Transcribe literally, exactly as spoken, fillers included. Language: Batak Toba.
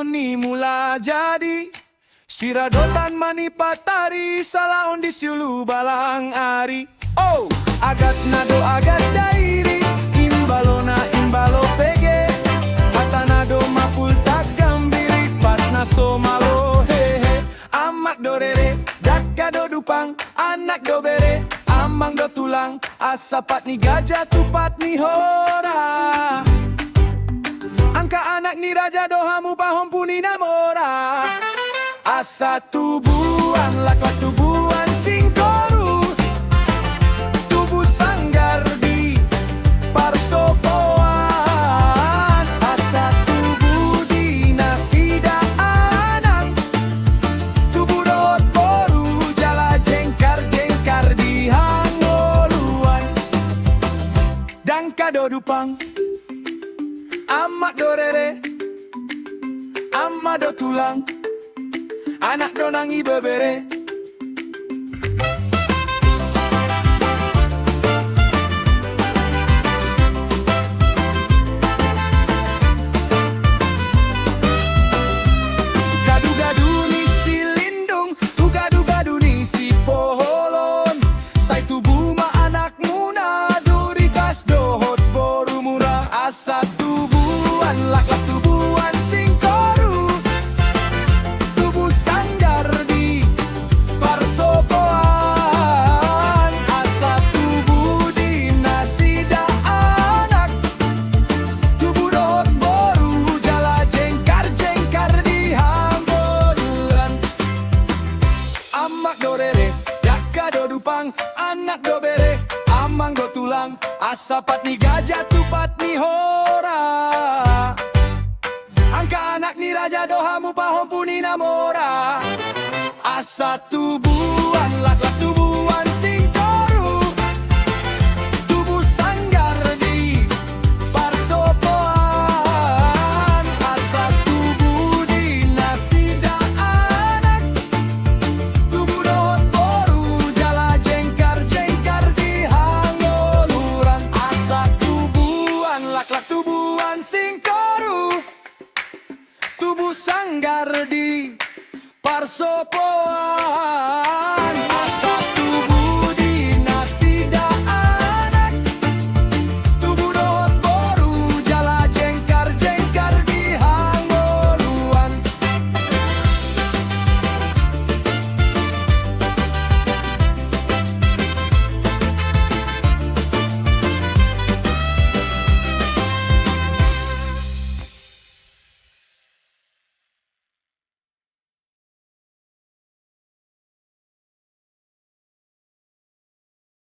ni Mulajadi. Siradotan ma ni patari, salaon di siulu balang ari. Oh! Agatna do agat dairi, imbalona imbalo pege. Hatana do mapultak gambiri, patna so malo hehe. Amak do rere, dangka do dupang, anak do bere, amang do tulang, asa pat ni gaja tu pat ni hora. Angka anak ni raja do hamu pahompu ni na mora. Asa tubuan laklak tubuan singkoru, tubu sanggar di parsopoan. Asa tubu di nasida anak, tubu dohot boru, jala jengkar-jengkar di hangoluan. Dangka do dupang, amak do rere, ama do tulang, anak do nang ibebere. Gadu-gadu ni Silindung tu gadu-gadu ni Sipoholon, sai tubu ma anak muna, durigas dohot boru mura. Asa tubuan laklak tubuan singkoru, tubu sanggar di parsopoan. Asa tubu di nasida anak, tubu dohot boru, jala jengkar-jengkar di hangoluan. Amak do rere, dangka do dupang, anak do bere, amang do tulang, asa pat ni gaja tu pat ni hora. Angka anak ni raja do hamu pahompu ni na mora. Asa tubuan laklak tubuan singkoru, tubu sanggar di parsopoan. Asa tubu di nasida anak, tubu dohot boru, jala jengkar-jengkar di hangoluan. Asa tubuan laklak tubuan singkoru, tubu sanggar di parsopoan.